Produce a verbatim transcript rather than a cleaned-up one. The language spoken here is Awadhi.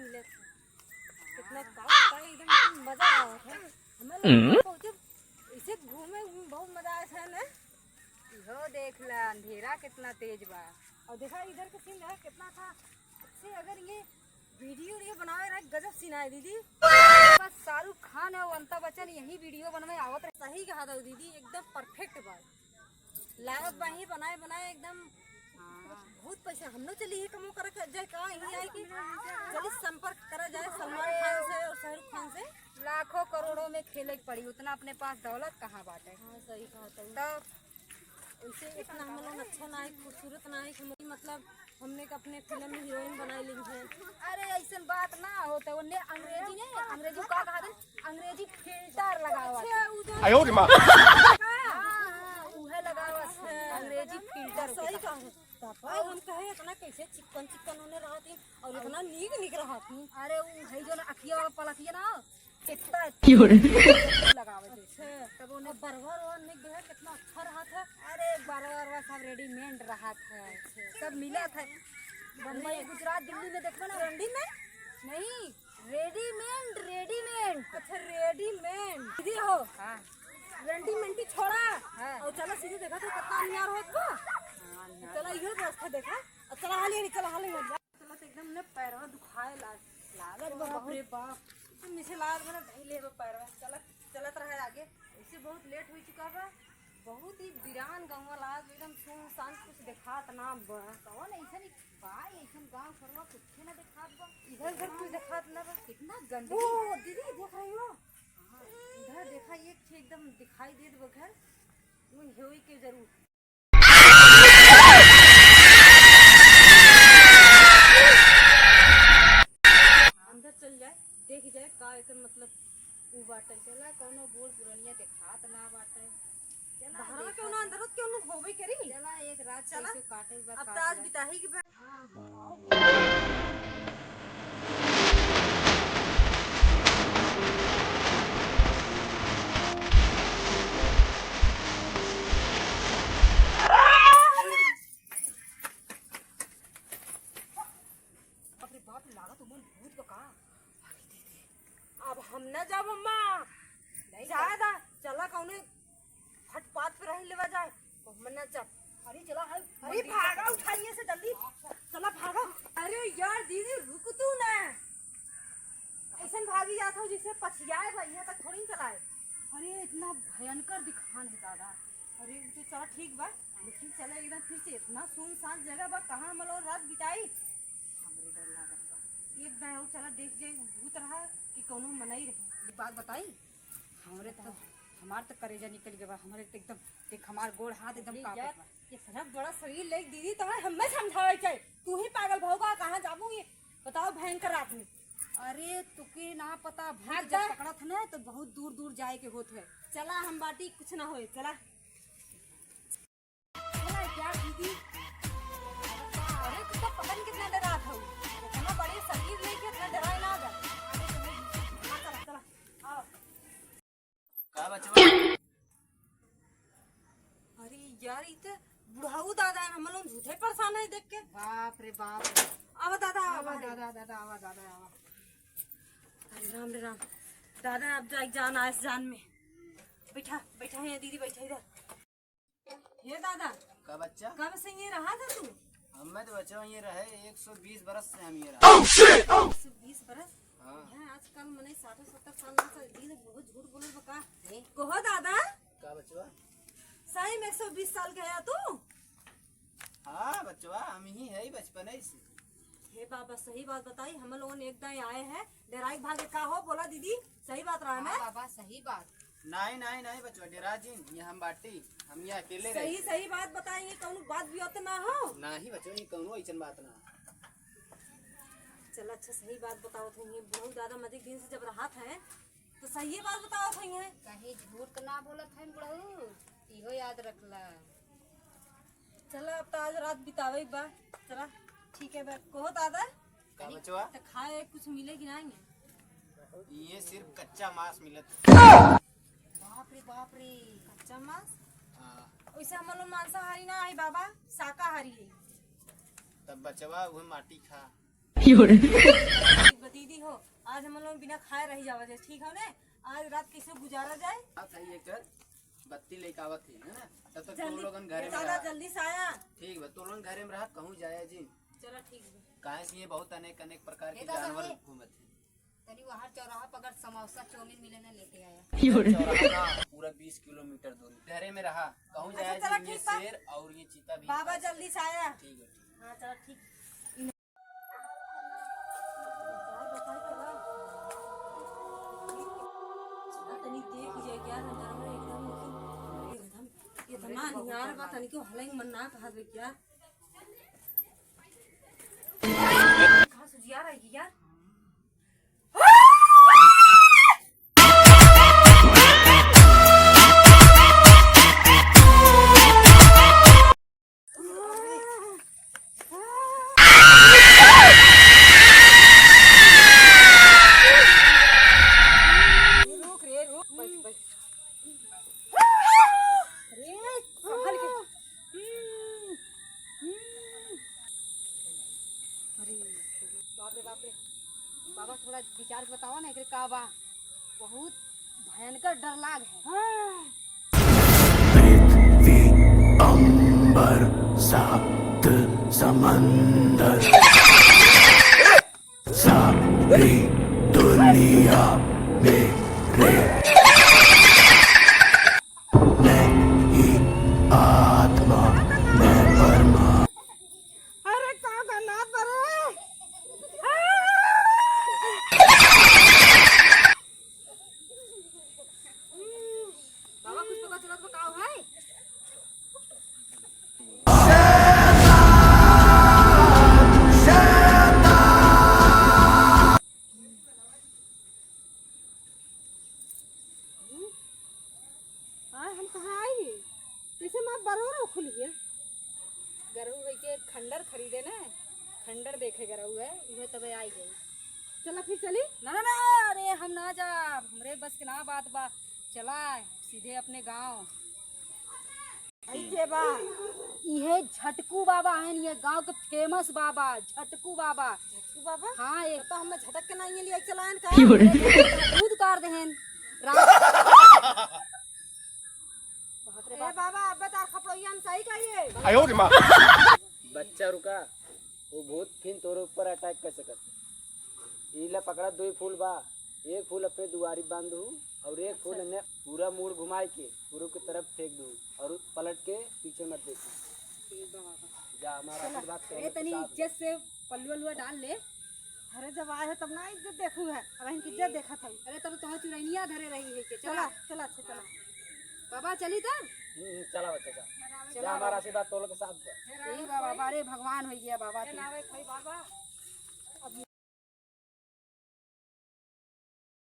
मिले थे। कितना का बताई, एकदम, एकदम मजा आवत है। हमें लगे पहुँचे, इसे घूमे में बहुत मजा आया था ना। इहो देख ला, अंधेरा कितना तेज बा। और देखा इधर के सीन है कितना था अच्छे। अगर ये वीडियो ये बनावे रहे, गजब सीन आए दीदी। बस शाहरुख खान और अमिताभ बच्चन यही वीडियो बनवे आवत रहे। सही कहा था दीदी, एकदम परफेक्ट बा। लागत बा ही बनाए बनाए एकदम। बहुत पैसा हम लोग चली ही कमो करे के जाए का, यही आए कि चली संपर्क करा जाए सलमान खान से और शाहरुख खान से। लाखों करोड़ों में खेले के पड़ी, उतना अपने पास दौलत कहाँ बाटे? हाँ, सही कहा तो। तब उनसे इतना हम लोग अच्छा ना है, खूबसूरत ना है कि मतलब हमने के अपने फिल्म में हीरोइन बनाई ली है। अरे ऐसन बात ना होता, उन्हें अंग्रेजी ने, अंग्रेजी का कहा था? अंग्रेजी फिल्टर लगावा। अच्छा, उधर आयो रे माँ। हाँ, हाँ, उहे लगावा, अंग्रेजी फिल्टर। सही कहा। पापा, हम कहे इतना कैसे चिकन चिकन होने रहत ही और इतना नीक नीक रहत ही। अरे उ है जो ना अखिया वाला पलकिया ना, कितना क्यों रे? लगावे थे। अच्छा, तब उन्हें बरवा रवा नहीं गया, कितना अच्छा रहत है। अरे बरवा रवा सब रेडीमेड रहत है, सब मिलत है। बम्बई, गुजरात, दिल्ली में देखो ना। रंडी में? नहीं, रेडीमेड, रेडीमेड। अच्छा, रेडीमेड। दीदी हो। हाँ। रंडी मेंटी छोड़ा। हाँ। और चला सीधे देखा तो कितना अन्यार होत बा। हाँ, अन्यार। चला इहो रास्ता देखा। और चला हाली हाली, चला हाली हाली। चला तो एकदम ने पैरवा दुखाए लाग, लागत बा बाप बहुत। रे बाप। तुम नीचे लाग बना धइले बा पैरवा। चला, चलत रहे आगे। ऐसे बहुत लेट हो चुका बा। बहुत ही वीरान गाँव लागत, एकदम सुनसान, कुछ देखात ना बा। कौन ऐसन बा, ऐसन गाँव सरवा कुछ ना देखात बा। इधर उधर कुछ देखात ना बा। कितना गंदगी। ओ, दीदी, देख रही हो? हाँ, इधर देखा, एक ठे एकदम दिखाई देत बा घर। उन होई के जरूर। अंदर चल जाए, देख जाए का एकर मतलब उ बाटे। चला, कौनो बूढ़ पुरनिया देखात ना बाटे। चला, बहरवा देखा क्यों ना, जाए। अंदर क्यों ना होबे करी? चला, एक रात चला, कैसे काटे बा, अब काट तो आज ले। बिताही के बा। बाप रे बाप, लागत उमन भूत बा का? अब हम ना जाब अम्मा। नहीं जाए दा, चला कौने फुटपाथ पे रह लेवा जाए। हम ना जाब। अरे चला, अरे अरे मंदिर भागा, उठाइए से जल्दी। चला भागा। अरे यार दीदी रुक तू ना। ऐसन भागी जात हो जैसे पछियाए बा, यहाँ तक थोड़ी चलाए। अरे इतना भयंकर दिखान है दादा। अरे उ तो चला ठीक बा, लेकिन चला एकदम फिर से इतना सुनसान जगह बा, कहाँ हम लोग रात बिताई? हमरे डर लागत बा। एक दाएं और चला देख जाए, भूत रहा कि कौनो मनई रहे। ये बात बताई, हमरे तो, हमार तो करेजा निकल गया बा, हमरे तो एकदम, देख हमार गोड़ हाथ एकदम अरे कांपत यार, बा। इतना बड़ा शरीर लेके दीदी तोहार हमें समझावे के चाही। तू ही पागल भौगा, कहाँ जाबू ये बताओ भयंकर रात में। अरे तुके ना पता, भूत भाग जब जा। पकड़त है ना तो बहुत दूर दूर जाए के होत है। चला हम बाटी कुछ ना होए, चला। अरे, क्या दीदी? अरे, तू तो पता नहीं कितना डरात हो। इतना बड़े शरीर लेके इतना डराए ना जा। अरे, चलो, हाँ, चला, चला, आओ। का बचवा? अरे यार, ई तो बुढ़ाऊ दादा है, हम लोग झूठे परेशान है देख के। बाप रे बाप रे। आवा दादा, आवा आवा। दादा, दादा, आवा दादा, आवा। अरे राम रे राम, दादा अब जाए जान आए जान में। बैठा, बैठा है दीदी, बैठा इधर। हे दादा, का बच्चा? कब से ये रहा था तू? हमें तो बच्चा ये रहे, एक सौ बीस बरस से हम ये रहे। एक सौ बीस बरस? हाँ। यहाँ आजकल मने साठ सत्तर साल ना से दिन बहुत झूठ बोलल बा का? हैं? कहो दादा। का बचवा? सही में एक सौ बीस साल के है तू? हाँ बचवा, हम ही है बचपन से। हे बाबा, सही बात बताई, हम लोगन एक दाएं आए हैं, डराई भागे का हो, बोला दीदी, सही बात रहा हाँ ना? बाबा, सही बात। नहीं, नहीं, नहीं बचवा, डेरा जिन, ये हम बाटी, हम ये अकेले सही, रही। सही बात बताई, ये कौनो बात भी होत ना हो। नहीं बचवा, ये कौनो ऐसन बात ना। चल अच्छा, सही बात बतावत हई, ये बहुत ज्यादा मजे दिन से जब रहत है, तो सही बात बतावत हई है। कहीं झूठ तो ना बोलत है बुढ़ऊ, इहो याद रखला। चला, अब तो आज रात बितावे बा। चला, ठीक है बा। कहो दादा, का बचवा? तो खाए कुछ मिले कि नहीं? ये सिर्फ कच्चा मांस मिलत। बाप रे, बाप रे, कच्चा मांस? हाँ। वैसे हम लोग मांसाहारी ना है बाबा, शाकाहारी है। तब बचवा, वह माटी खा। यो रे। दीदी हो, आज हम लोग बिना खाए रह जावा जाए, ठीक हो ने? आज रात कैसे गुजारा जाए? बात है ये कर, बत्ती लेके आवत ही, है ना? तब तक जल्दी, तुम लोगन घरे में दादा, रहा। जल्दी से आया। ठीक बा, तुम लोगन घरे में रहा, कहूँ जाया जी। चलो ठीक बा। काहे से ये बहुत अनेक अनेक प्रकार के ए दादा, जानवर हे। घूमत हैं। तनी वहाँ चौराहा पर अगर समोसा चाउमीन मिले ना, लेते आया। चौराहा ना, पूरा बीस किलोमीटर दूर। घरे में रहा, कहूँ अच्छा, जाया चलो जी, ये ठीक बा। शेर और ये चीता भी बाबा खा जल्दी से आया। ठीक है, ठीक। हाँ, चलो ठीक। तनी देख जाए क्या नजारा है, एकदम, एकदम, इतना निहार बा, तनिको हलई मन ना कहत बा क्या? कहाँ से जिया रही है यार? रुक रे, रुक, बैठ, बैठ। अरे, संभल के। अरे, बाप रे, बाप रे। बाबा, थोड़ा विचार के बतावा ना, एकरे का बा? बहुत भयंकर डर लाग है। पृथ्वी, अंबर, सात समंदर, सारी दुनिया मेरे। मैं ही आत्मा, मैं परमा। अरे का गन्ना पर है? बाबा, कुछ पता चलत बा का है? हाँ, हम कहाँ आई? कैसे माँ बरोरो खुल गया? गरऊ है के खंडर खरीदे ना, खंडर देखे गरऊ है, उहे तबे आई गई। चला फिर चली। ना, ना, ना, अरे हम ना जाब, हमरे बस के ना बात बा। चला सीधे अपने गाँव। आई के बा? इहे झटकू बाबा हैं, ये गाँव के famous बाबा, झटकू बाबा। झटकू बाबा? हाँ, ये तो, तो हमें झटक के ना ये लिए चलाएन का? कूद कर देहन। रात बाप रे ए बाप। बाबा, अब तार खपड़ोइया हम सही कहिए। आयो रे माँ। बच्चा रुका, वो भूत फिन तोरे ऊपर attack कर सकत। ई ला पकड़ा, दुई फूल बा, एक फूल अपने दुआरी बांध दू और एक फूल अच्छा। एने पूरा मूड़ घुमाई के पूरब की तरफ फेंक दू और पलट के पीछे मत देखी। ठीक बा बाबा। जा, हमारा चला। आशीर्वाद ए, तनी इज्जत से पल्लू वल्लुआ डाल ले। अरे, जब आए हो तब ना इज्जत देखू है, अब इनकी इज्जत देखत है। अरे, तब तो चुरैनिया धरे रही है के। चला। चला, चला, अच्छा, चला। बाबा, चली तब? हम्म, हम्म, चला बच्चा, जा। चला। जा, हमारा आशीर्वाद तोल के साथ बा। ठीक बा बाबा, अरे भगवान हो गया बाबा ए, तू। ना रे, भाई बाबा।